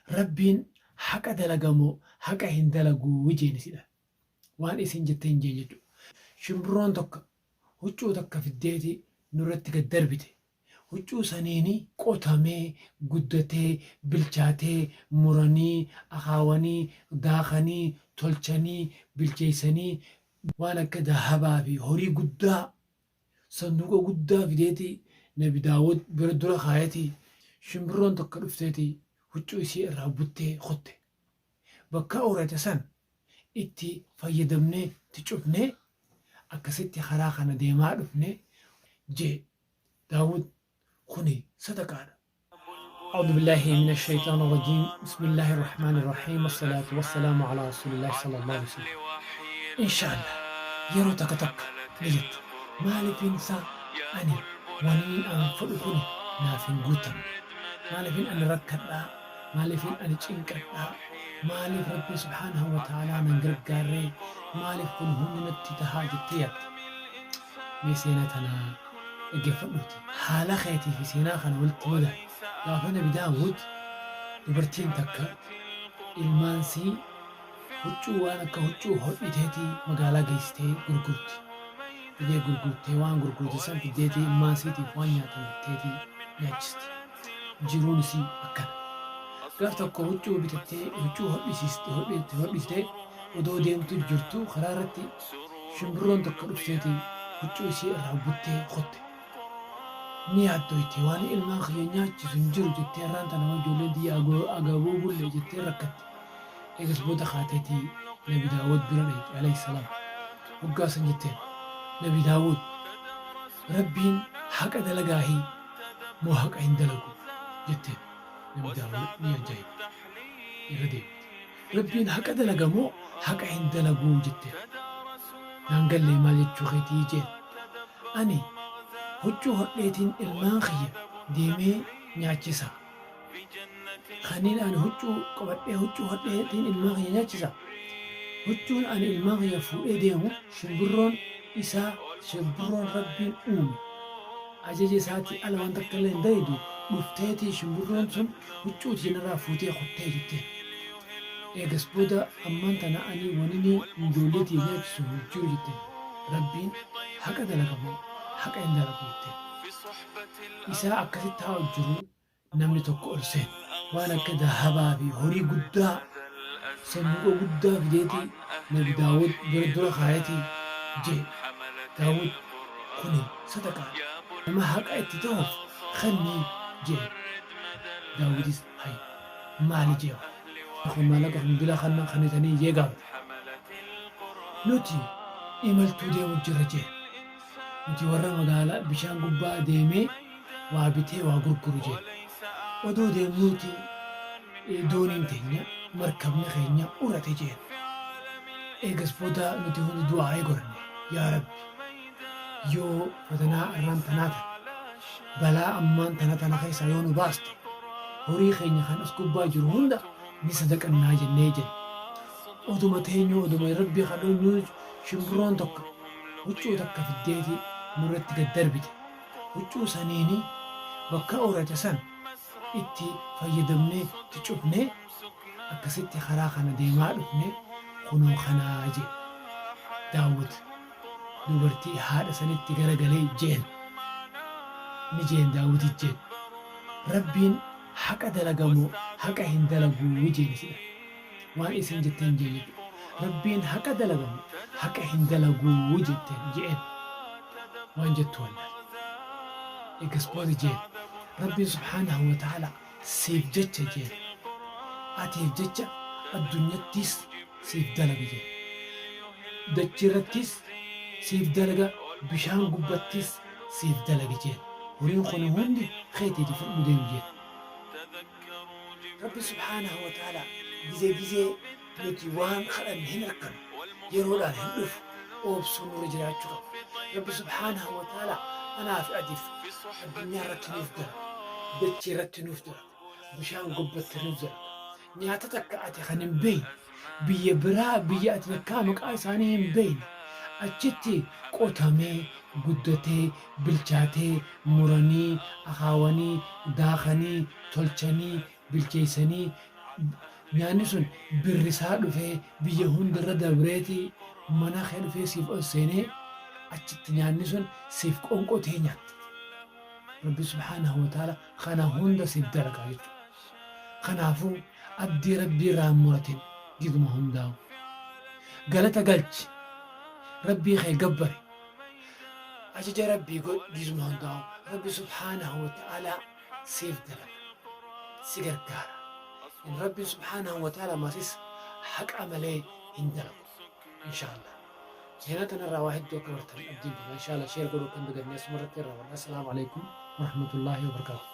Rabbiin haqa dalaga moo haqa hin dalaguu jeen isidha. Waan isin jette hin jeen jechuudha. Shimbirroon tokko huccuu takka fiddeeti nurratti gad darbite. Huccuu saniini qotamee, guddatee, bilchaatee, muranii, akaawanii, daakanii, tolchanii, bilcheessanii waan akka dahabaa fi horii guddaa sanduuqa guddaa fideeti Nabi Daawud bira dura kaayeti shimbirroon takka dhufteeti huccuu isii irraa buttee kutte. Bakka urate san itti fayyadamnee itti cufnee akkasitti karaa kana deemaa dhufne jee Daawud kuni sadaqaadha. أعوذ بالله من الشيطان الرجيم بسم الله الرحمن الرحيم والصلاة والسلام على رسول الله صلى الله عليه وسلم. إن شاء الله yeroo takka takka ni jetta, maaliifin isaa ani waniin an fedhu kuni naaf hin guutamne? Maaliifin ani rakkadhaa? Maaliifin ani cinqadhaa? Maaliif Rabbiin subhaanahu wa ta'aalaa nan gargaarree? Maaliif kun hundi natti tahaa jettee yaadda? Mee seenaa tanaa dhaggeeffadhuuti haala keetii fi seenaa kana walitti madaali. Gaafa Nabi Daawud dubartiin takka ilmaan sii huccuu waan akka huccuu hodhiteeti magaalaa geessitee gurgurti. Fidee gurgurtee waan gurgurte san fiddeetii ilmaan siitiif waan nyaatan bitteetii nyaachisti. Jiruun isii akkana. Gaaf tokko huccuu bitattee huccuu hodhisiiste hodhistee odoo deemtu jirtu karaa irratti shimbirroon tokko dhufteeti huccuu isii irraa buttee kutte. Ni yaaddoyte, waan ilmaan kiyya nyaachisu hin jiru jettee, har'aan tana hoo ijoolleen tiyya agabuu bulle jettee rakkatte. Eegas booda kaateeti Nabi Daawud bira dhayxe alayhi salaam. Hoggaa san jetteen, Nabi Daawud, Rabbiin haqa dalagaahi moo haqa hin dalagu jetteen. Nabi Daawud ni ajaa'ibe. Irra deebite. Rabbiin haqa dalaga moo haqa hin dalaguu jetteen. Naan gallee, maal jechuu keetii jeen. Ani huccuu hodheetiin ilmaan kiyya deemee nyaachisa. Kaniin ani huccuu qabadhee huccuu hodheetiin ilmaan kiyya nyaachisa. Huccuun ani ilmaan kiyya fuudhee deemu shimbirroon isaa, shimbirroon Rabbiin uume ajaja isaatii ala waan takka illee hin dalaydu, dhufteetii shimbirroon sun huccuu tiyya narraa fuutee kuttee jetteen. Eegas booda ammaan tana ani wanini ijoollee tiyya nyaachisu hin jiru jetteen. Rabbiin haqa dalaga moo haqa hin dalagu jetteen. Isaa akkasitti taa'u jiru namni tokko ol seene. Waan akka dahabaa fi horii guddaa sanduuqa guddaa fideeti Nabi Daawud bira dura kaayeti jee Daawud, kuni sadaqaadha. Nama haqa itti tahuuf kenni jeen. Daawudis hay maali jee, kun maallaqa kun dila kanna kennitanii jee gaafate. Nuti imaltuu deemu jirra jeen. Nuti warra magaalaa bishaan gubbaa deemee waa bitee waa gurguru jeen. Odoo deemnuuti dooniin teenya, markabni keenya urate jeen. Eegas booda nuti hundi du'aa'ii godhanne. Yaa Rabbi, yoo fatanaa arraan tanaa tana, balaa ammaan tana tana keessaa yoo nu baaste, horii keenya kan as gubbaa jiru hunda ni sadaqannaa jennee jenne. Oduma teenyuu, oduma Rabbii kadhannuu shimbirroon tokko huccuu takka fiddeeti nurratti gad darbite. Huccuu saniini bakka urate san itti fayyadamnee itti cufnee akkasitti karaa kana deemaa dhufne kunoo kanaa jee. Daawud dubartii haadha sanitti garagalee jeen. Ni jeen Daawudi jeen. Rabbiin haqa dalaga moo haqa hin dalaguu jeen isidha. Waan isin jetteen jee jechuudha. Rabbiin haqa dalaga moo haqa hin dalaguu jetteen je'een. Waan jettu wallaale. Eegas booda jeen. Rabbiin subhaanahu wa ta'ala siif jecha jeen. Atiif jecha addunyattis siif dalaga jeen. Dachii irrattis siif dalaga, bishaan gubbattis siif dalaga jeen. Horiin kun hundi keetiiti, fudhu deemi jeen. Rabbi subhaanahu wa ta'ala gizee gizee nuti waan kadhanne hin arkannu, yeroodhaan hin dhufu, oobsuun nurra jiraachuu qaba. Rabbi subhaanahu wa ta'ala anaa fi atiif addunyaa irratti nuuf dalaga, dachii irratti nuuf dalaga, bishaan gubbatti nuuf dalaga. Nyaata takka ati kan hin beekne, biyya biraa, biyya ati takkaa maqaa isaanii hin beekne, achitti qotamee, guddatee, bilchaatee, muranii, akaawanii, daakanii, tolchanii, bilcheessanii. Nyaanni sun birrisaa dhufee biyya hundarra dabreeti mana kee dhufee siif ol seenee achitti nyaanni sun siif qonqotee nyaatta. Rabbi subhaanahu wa ta'ala kana hunda siif dalagaa jechuudha. Kanaafuu abdii Rabbii irraa hin muratin gizuma hundaa'u. Galata galchi. Rabbii kee gabbari. Ajaja Rabbii godhi gizuma hundaa'u. Rabbi subhaanahu wa ta'ala siif dalaga. Si gargaara. Rabbiin subhaanahu wa ta'ala masis haqa malee hin dalagu. Inshaallah. Seenaa tanarraa waa hedduu akka bartan abdiin qaba. Inshaallah share godhuu akka hin daganne asuma irratti irraa barra. Assalaamu alaikum warahmatullaahi wabarakaatuh.